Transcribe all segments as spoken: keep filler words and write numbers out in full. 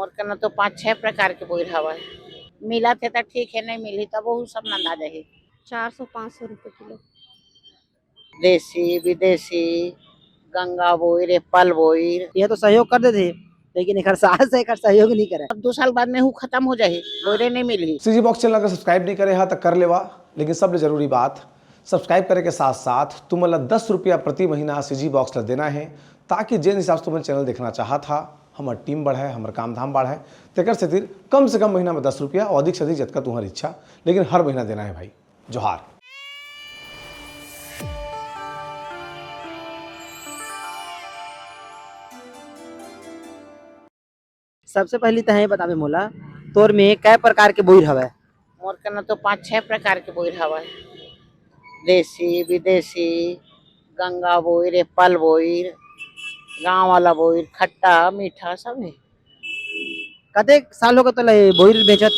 मोर कना तो पाँच छह प्रकार के बोइर हवय। मिलत हे त ठीक हे, नहीं मिलही त वहू सब नंदा जाही। चार सौ पाँच सौ रुपये किलो। देसी, विदेशी, गंगा बोइर, एप्पल बोइर। ये तो सहयोग कर देथे, लेकिन एकर सास एकर सहयोग नहीं करे। अब दो साल बाद में हू खत्म हो जाही, बोइरे नहीं मिलही। सीजी बॉक्स चैनल अगर सब्सक्राइब नहीं करे हा त कर लेवा, लेकिन सबले जरूरी बात, सब्सक्राइब करे के साथ साथ तुमन ला दस रुपया प्रति महीना सीजी बॉक्स ला देना है, ताकि जेन हिसाब से तुमन चैनल देखना चाहत हा, हमर टीम बढ़े, हमर काम धाम बढ़े। तेकर सेतिर कम से कम महीना में दस रुपया और अधिक से अधिक जतका तुम्हारी इच्छा, लेकिन हर महीना देना है भाई। जोहार। सबसे पहली तैं ये बताबे मोला, तोर में कै प्रकार के बोइर हवय? मोर कना तो पाँच छह प्रकार के बोइर हवय। देसी, विदेशी, गंगा बोइर, एप्पल बोइर, गांव वाला बोइर, खट्टा, मीठा सब हे। कतेक साल हो गए तोला ये बोइर बेचत?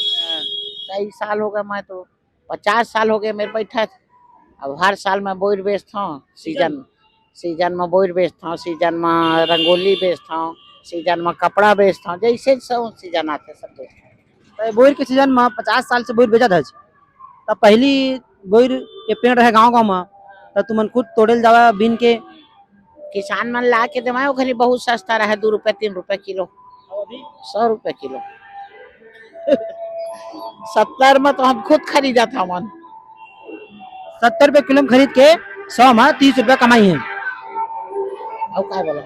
कई साल हो गए, मैं तो पचास साल हो गए मेरे बैठत। अब हर साल मैं बोइर बेचत हूँ, सीजन, सीजन में बोइर बेचत हूँ, सीजन में रंगोली बेचत हूँ, सीजन में कपड़ा बेचत हूँ, जैसे सब सीजन आते सब बेचत हूँ। तो ये बोइर के सीजन में पचास साल से बोइर बेचत हस, तब पहली बोइर के पेड़ रहे गांव गांव में, तब तुमन खुद तोड़े ल जावा बीन के? किसान मन ला के देवाए, ओखर बहुत सस्ता रहे, दू रुपया, तीन रुपया किलो। सौ रुपया किलो। सत्तर में तो हम खुद खरीदत हमन। सत्तर रुपया किलो में खरीद के सौ में तीस रुपया कमाई है। अउ का बोला?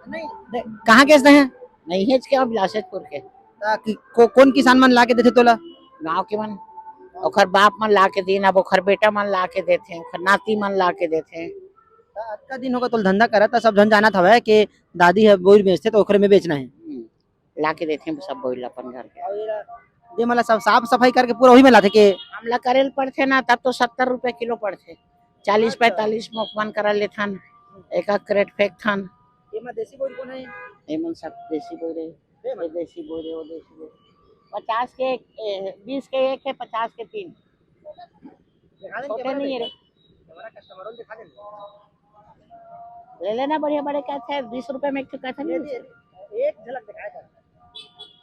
नहीं, दे-, कहाँ के हैं? नहीं है के, अब लासेतपुर के। ता कि-, को-, कौन किसान मन ला के देथे तोला? गांव के मन। ओखर बाप मन ला के दीन, अब ओखर बेटा मन ला के देथे, ओखर नाती मन ला के देथे। ता अतका दिन होगा तोला धंधा करत, ता सब झन जानत हवय कि दादी ह बोइर बेचथे, तो ओखरे में बेचना है। हम्म, ला के देथे सब बोइर ला अपन घर के। अउ एला दे, मतलब, सब साफ सफाई करके पूरा वही में लाथे के? हमला करे ल पड़थे ना, तब तो सत्तर रुपया किलो पड़थे, चालीस अच्छा। पैंतालीस मोकमन करा लेथन, एक आध क्रेट फेंकथन। एमा देसी बोइर कोन है? एमन सब देसी बोइर है। ये देसी बोइर है, वो देसी बोइर। पचास के एक, ए, बीस के एक है, पचास के तीन। छोटे नहीं है रे। ले लेना, बढ़िया बड़े का है, बीस रुपए में एक ठो का था, नहीं? एक झलक दिखाया था।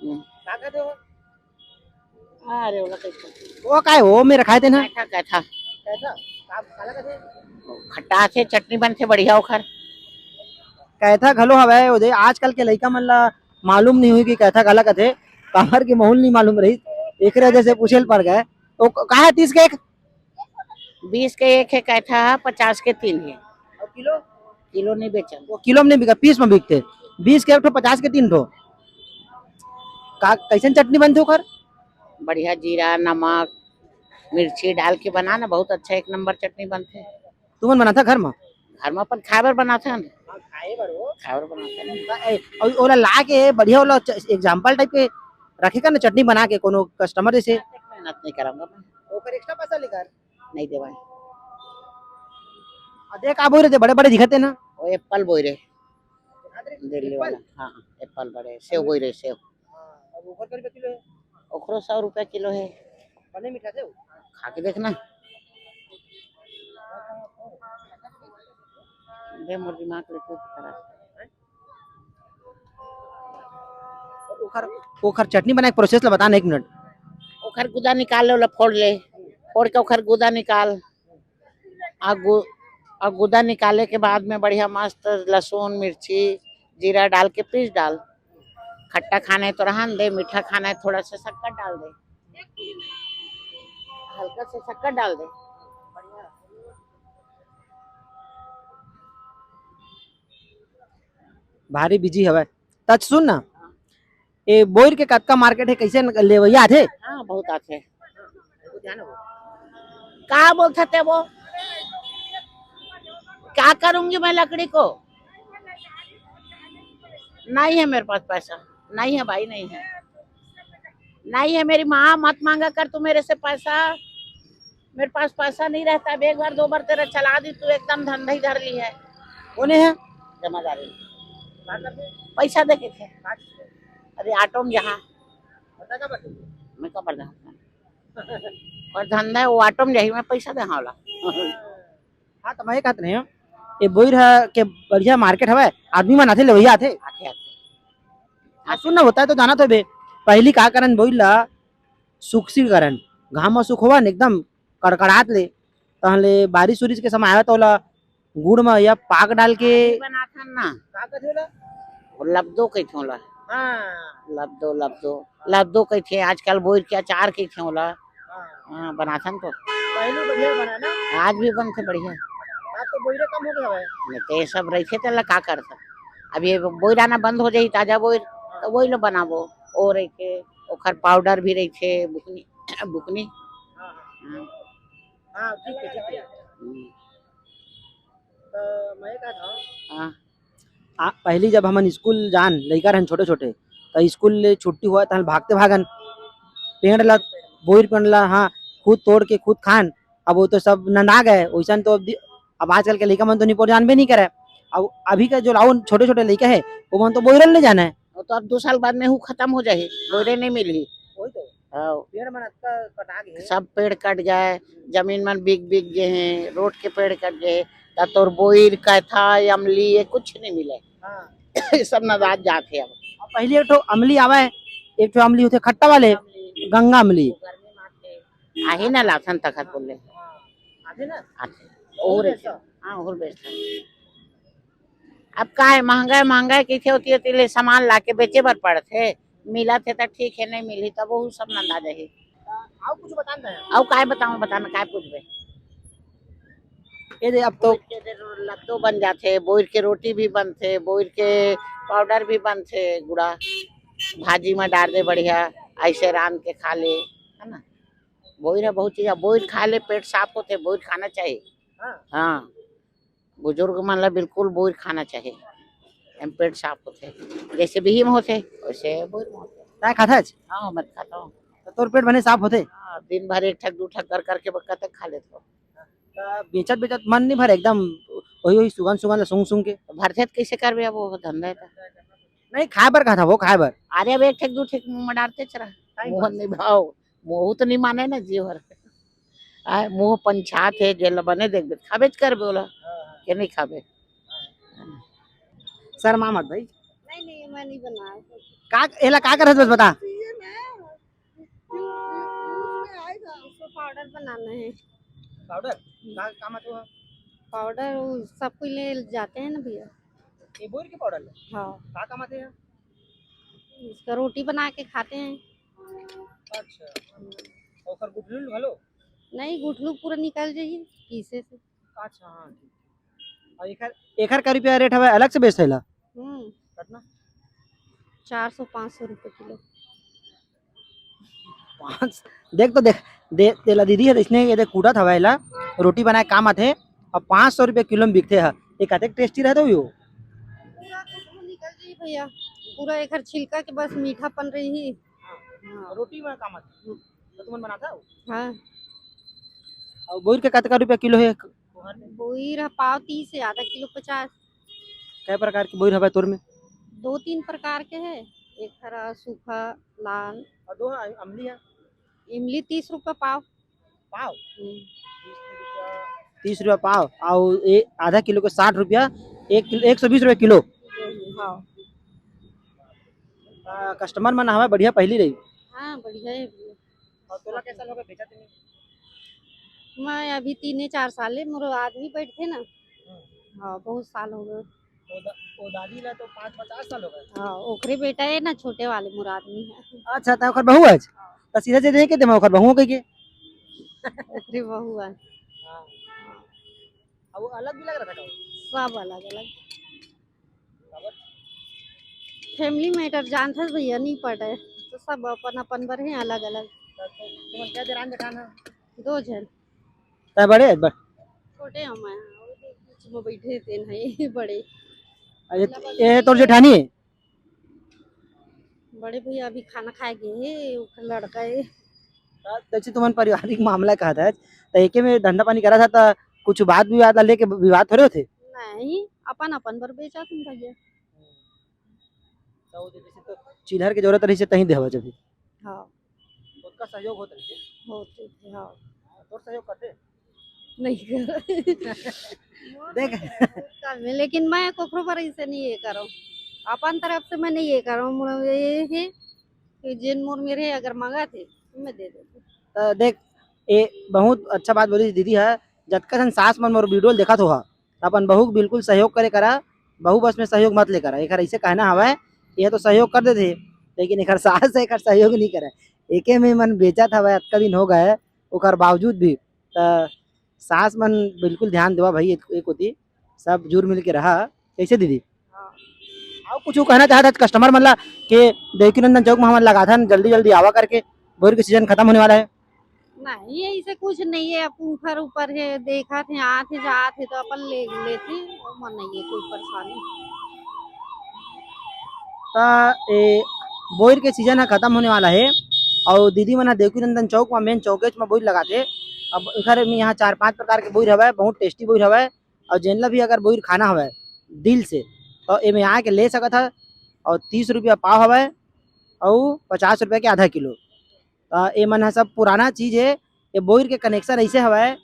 हम्म। का कहते हो? अरे, ओला कैसे? वो का है, वो में रखाए थे ना? कैथा, कैथा। कैथा? आप काला कहते हैं? खट्टा थे, चटनी बनथे बढ़िया ओखर। कैथा घलो हवय, ओदे आजकल के लइका मन ला मालूम नहीं हुई कि कैथा काला कथे, काबर के माहौल नहीं मालूम रही, एकरे वजह से पूछे ल पड़ गए। तो क-, का है तीस के एक? बीस के एक है कैथा, पचास के तीन है। और किलो? किलो नहीं बेचन। वो किलो में नहीं बिका, पीस में बिकते। बीस के एक ठो, पचास के तीन ठो। का, कैसन चटनी बनथे ओकर? बढ़िया जीरा, नमक, मिर्ची डाल के बना ना, बहुत अच्छा एक नंबर चटनी बनथे। तुमन बनाथा घर में? घर में अपन खाए बर बनाथन। हाँ, खाए बर हो। खाए बर बनाथन। त, ए, अउ ओला ला के बढ़िया ओला च-, example type के रखे का ना चटनी बना के कोनो customer जैसे। मेहनत नहीं कराऊंगा मैं। ओकर extra पैसा लेकर? नहीं देवाए। आ, देख, का बोइर हे, बड़े-बड़े दिखत हे ना? वो एप्पल बोइर हे। दिखत हे? दिल्ली एप्पल? वाला। हाँ, एप्पल बड़े, सेव बोइर हे, सेव। हाँ, अब ओकर करीब किलो है? ओकरो सौ रुपया किलो है। बने मीठा थे वो? खा के देखना। दे मोर दिमाग ले तू करा। ओखर, ओखर चटनी बनाए के process ला बता ना एक मिनट। ओखर गुदा निकाल ले, ओला फोड़ ले, फोड़ के ओखर गुदा निकाल। आ गु-, आ गुदा निकाले के बाद में बढ़िया मस्त लहसुन, मिर्ची, जीरा डाल के पीस डाल। खट्टा खाना है तो रहन दे, मीठा खाना है थोड़ा सा शक्कर डाल दे, हल्का सा शक्कर डाल दे। भारी busy हवय। त सुन ना, ए बोइर के कतका market हे, कइसे न-, लेवइया आथे? हाँ, बहुत आथे। का बोलथे ते वो? क्या करूंगी मैं लकड़ी को? नहीं है मेरे पास पैसा, नहीं है भाई, नहीं है, नहीं है। मेरी माँ, मत मांगा कर तू मेरे से पैसा। मेरे पास पैसा नहीं रहता, अब एक बार दो बार तेरा चला दी, तू एकदम धंधा ही धर ली है। कौन है? जमादारी। पैसा दे के थे। अरे ऑटो में यहाँ। मैं कब जाऊँ? और धंधा है, वो ऑटो में जाही, मैं पैसा दे हाला। हाँ, तो मैं ये कहत नहीं हूँ, ये बोइर ह के बढ़िया market हवय, आदमी मन आथे, लेवइया आथे। आथे, आथे। हाँ, सुन ना, होता है तो जाना तो बे। पहली का करन बोइर ला, सुखसी करन, घाम में सुखोवन एकदम कड़कड़ात ले, तहन ले बारिश उरिश के समय आवे तो ओला गुड़ में या पाक डाल के बनाथन ना। का कथे ओला? वो लब्दो कहिथे ओला। हाँ। लब्दो, लब्दो, लब्दो कहिथे, आजकल बोइर के अचार कहिथे ओला। हाँ। हाँ, बनाथन तो। पहले बढ़िया बना ना? आज भी बनथे बढ़िया। आज तो बोइरे कम हो गया है। नहीं तो ये सब रहिथे तेला का करथन? अब ये बोइर आना बंद हो जाही, ताजा बोइर, तो वही लो बनाबो। ओ रहिथे, ओखर पाउडर भी रहिथे, बुकनी, बुकनी। हाँ, हाँ। हाँ। हाँ, ठीक है, ठीक है। हम्म। तो मैं का था? हाँ। आ, पहली जब हमन स्कूल जान, लइका रहन छोटे-छोटे, त स्कूल ले छुट्टी होवय, तहन भागते भागन पेड़ ला, बोइर पेड़ ला, हाँ, खुद तोड़ के खुद खान। अब वो तो सब नंदा गए, वैसन तो अब दि-, अब आजकल के लइका मन तो निपोर जानबे नहीं करे। अब अभी का जो लाओ छोटे-छोटे लइका है, वो मन तो बोइरल नहीं जाने। वो तो अब दो साल बाद में हूँ खत्म हो जाही, बोइरे नहीं मिलही। वही तो। हाँ। पेड़ मन अतका कटा गे हे। सब पेड़ कट गए, जमीन मन बिक बिक गए हैं, रोड के पेड़ कट गए, त तोर बोइर, कैथा, अमली, ये कुछ नहीं मिले। हाँ। ये सब नदात जात है अब। अब पहली एक ठो अमली आवे, एक ठो अमली होथे खट्टा वाले, अमली। गंगा अमली। वो गर्मी में आथे। आही ना लाथन तखत बोले। हाँ। आथे ना? आथे। और और बेचता? हाँ, और बेचता। अब का है, महंगा है, महंगा है, कइसे होती होती ले सामान लाके बेचे बर पड़थे। मिलत हे त ठीक हे, नहीं मिलही तब वो सब नंदा जाही। अउ कुछ बतान दे। अउ काय बताऊं, बताना काय पूछबे? ये दे, अब तो बोइर के दे रो-, लद्दो बन जाथे, बोइर के रोटी भी बनथे, बोइर के पाउडर भी बनथे, गुड़ा भाजी में डार दे बढ़िया, ऐसे रांध के खा ले, है ना? बोइर है बहुत चीज, बोइर खा ले पेट साफ होथे, बोइर खाना चाहिए। हाँ। हाँ। बुजुर्ग मन ला बिल्कुल बोइर खाना चाही, एम पेट साफ होथे, जैसे बिही में होथे वैसे बोइर में होथे। तैं खाथस? हाँ, मैं खाता हूँ। तो तोर पेट बने साफ होथे? हाँ, दिन भर एक ठक दू ठक कर करके कतक खा लेथो। त बेचत बेचत मन नहीं भरे एकदम, वही वही सुगंध सुगंध ला सूंघ सूंघ के। भरथे त कैसे करबे, अब वो धंधा है त। नहीं, खाए बर कहा था वो, खाए बर। अरे, अब एक ठक दू ठक मुंह में डारते चला। मोहन नहीं भाव, मोहू तो नहीं माने ना जी भर। आय, मुंह पंछात हे, जेला बने देखबे, खाबेच करबे ओला, हाँ, हाँ। के नहीं खाबे? हाँ। शर्मा मत भाई। नहीं, नहीं, मैं नहीं बनाया। का, एला का करत बस बता। इसको पाउडर बनाना है। पाउडर? का, का मतलब है? पाउडर वो सब कोई ले जाते हैं ना भैया। ये बोर के पाउडर ले? हाँ। का, का मतलब है? इसका रोटी बना के खाते हैं। अच्छा। ओकर गुठली भलो? नहीं, गुठलू पूरा निकल जाही पीसे से। अच्छा, हाँ, ठीक, ठीक। और एकर, एकर का रुपया रेट हवे, अलग से बेचथे ला? हम्म। कितना? चार सौ, पाँच सौ रुपये किलो। पाँच, देख तो देख, दे, तेला दीदी है, इसने ये देख कूटत हवे ला, रोटी बनाए काम आथे, और पाँच सौ रुपये किलो में बिकथे है। ये कतेक टेस्टी रहता हो? पूरा गुठलू निकल जाही भैया, पूरा एकर छिलका के बस मीठापन रही। हाँ। रोटी में काम आथे। हम्म। तो तुमन बनाता हो? हाँ। और बोइर के कतका रुपया किलो है? बोइर ह पाव तीस है, आधा किलो पचास। कै प्रकार के बोइर हवे तोर में? दो तीन प्रकार के है, एक हरा, सूखा, लाल। और दो है, अमली है? इमली तीस रुपया पाव। पाव? हम्म। तीस रुपया पाव, और ये आधा किलो के साठ रुपया, एक किलो, एक सौ बीस रुपया किलो। हाँ। आ, कस्टमर मन हवे बढ़िया पहली रही। हाँ, बढ़िया है भैया। और तोला कैसा लगे बेचत में? मैं अभी तीन चार साल है, मोर आदमी बैठथे ना। हम्म। हाँ, बहुत साल हो गए। वो दा-, वो दादी ला तो पाँच पचास साल हो गए। हाँ, ओकरे बेटा है ना, छोटे वाले मोर आदमी है। अच्छा, त ओकर बहू है? हाँ। त सीधा सीधा नहीं कहते, मैं ओकर बहू कह के। ओकरे बहू है। हाँ। अब वो अलग भी लग रहा था। सब अलग अलग। फैमिली मैटर जानथस भैया, नहीं पटे तो सब अपन अपन बर है, अलग अलग। तो तुम क्या देरान जेठान है? दो झन। तै बड़े है? ब- छोटे हम हैं, वो देख बीच में बैठे तेन है बड़े। अच्छा, ये तोर जेठानी है? बड़े भैया अभी खाना खाए गए हैं, वो लड़का है। त जैसे तुमन पारिवारिक मामला कहत हच, त एके में धंधा पानी करत हच, त कुछ बात विवाद ला लेके विवाद थोड़े होथे? नहीं, अपन अपन बर बेचत हन भैया। त वो जैसे तो चिल्हर के जरूरत रहिसे तहीं देहवा जब। हाँ। ओतका सहयोग होत रहिसे? होत रहिसे, हाँ। तोर सहयोग करथे? नहीं कर। देख। कम है, लेकिन मैं कोखरो पर इसे नहीं ये करो। अपन तरफ से मैं नहीं ये करूँ, मोर ये है कि जेन मोर मेरे अगर मांगा थे तो मैं दे देती। त देख, ए बहुत अच्छा बात बोली दीदी ह। जतका झन सास मन मोर वीडियो ल देखत होहा, अपन बहू के बिल्कुल सहयोग करे करा। बहू बस में सहयोग मत ले करा। एकर ऐसे कहना हवय, ये तो सहयोग कर देथे, लेकिन एकर सास एकर सहयोग नहीं करे। एके में मन बेचत हवय, अतका दिन हो गए, ओकर बावजूद भी। त सास मन बिल्कुल ध्यान देवा भाई, एक, एक होती सब जुर मिल के रहा। कैसे दीदी? हाँ। अउ कुछ कहना चाहत हस कस्टमर मन ला के देवकी नंदन चौक में हमन लगाथन, जल्दी जल्दी आवा करके, बोर के सीजन खत्म होने वाला है। नहीं, ऐसे कुछ नहीं है, अब ऊपर ऊपर है, देखा थे, आते जाते तो अपन ले लेते, वो मन नहीं है कोई परेशानी। त ए बोर के सीजन ह खत्म होने वाला है, और दीदी मन ह देवकी नंदन चौक में मेन चौकेच में बोर लगाथे। अब एकर में यहाँ चार पांच प्रकार के बोर हवय, बहुत टेस्टी बोर हवय, और जेनला भी अगर बोर खाना हवय दिल से, तो एमे आके ले सकत ह। और तीस रुपया पाव हवय, और पचास रुपया के आधा किलो। त ए मन ह सब पुराना चीज हे। ए बोर के कनेक्शन ऐसे हवय,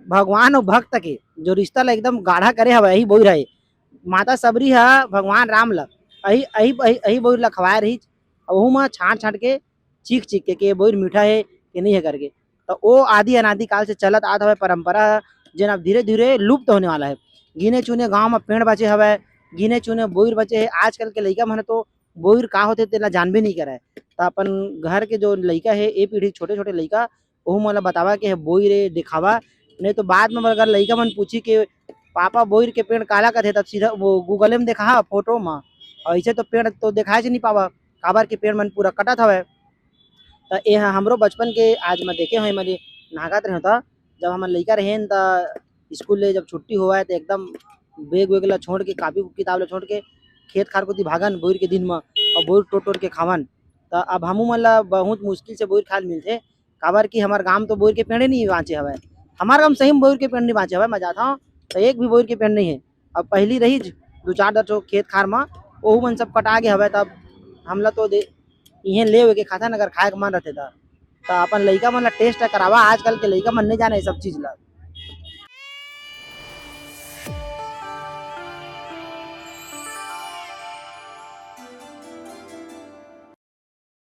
भगवान और भक्त के जो रिश्ता ला एकदम गाढ़ा करे हवय, यही बोर है। माता सबरी ह भगवान राम ला अही अही अही, अही बोर ला खवाए रही, और ओहू म छांट छांट के, चीख चीख के, के बोर मीठा है कि नहीं है करके। तो वो आदि अनादि काल से चलत आत हवय परंपरा ह, जेन अब धीरे धीरे लुप्त होने वाला है। गिने चुने गांव में पेड़ बचे हवय, गिने चुने बोर बचे है। आजकल के लइका मन तो बोर का होथे तेला जानबे नहीं करे। त अपन घर के जो लइका हे, ए पीढ़ी छोटे छोटे लइका, ओहू मन ला बतावा के हे बोर ए देखावा, नहीं तो बाद में अगर लइका मन पूछी के पापा बोर के पेड़ काला कथे, तब सीधा वो गूगल में देखा फोटो में, और ऐसे तो पेड़ तो देखाए से नहीं पावा, काबर के पेड़ मन पूरा कटत हवय। त ए ह हमरो बचपन के आज मैं देखे हों, मैं नागत रहे त जब हमन लइका रहेन त स्कूल ले जब छुट्टी होवय त एकदम बैग वैग ला छोड़ के, कॉपी किताब ला छोड़ के खेत खार कोती भागन बोर के दिन म, और बोर टोर टोर के खावन। त अब हमू मन ला बहुत मुश्किल से बोर खाए ल मिलथे, काबर कि हमर गांव तो बोर के पेड़े नहीं बांचे हवय। हमर गांव सही में बोर के पेड़ नहीं बांचे हवय, मैं जात हूँ तो एक भी बोर के पेड़ नहीं है। अब पहली रही दो चार दस खेत खार म, ओहू मन सब कटा गे हवय। तब हमला तो दे इहें ले के खाथन अगर खाए के मन रहथे त। त अपन लइका मन ला टेस्ट करावा, आजकल के लइका मन नहीं जाने ये सब चीज ला।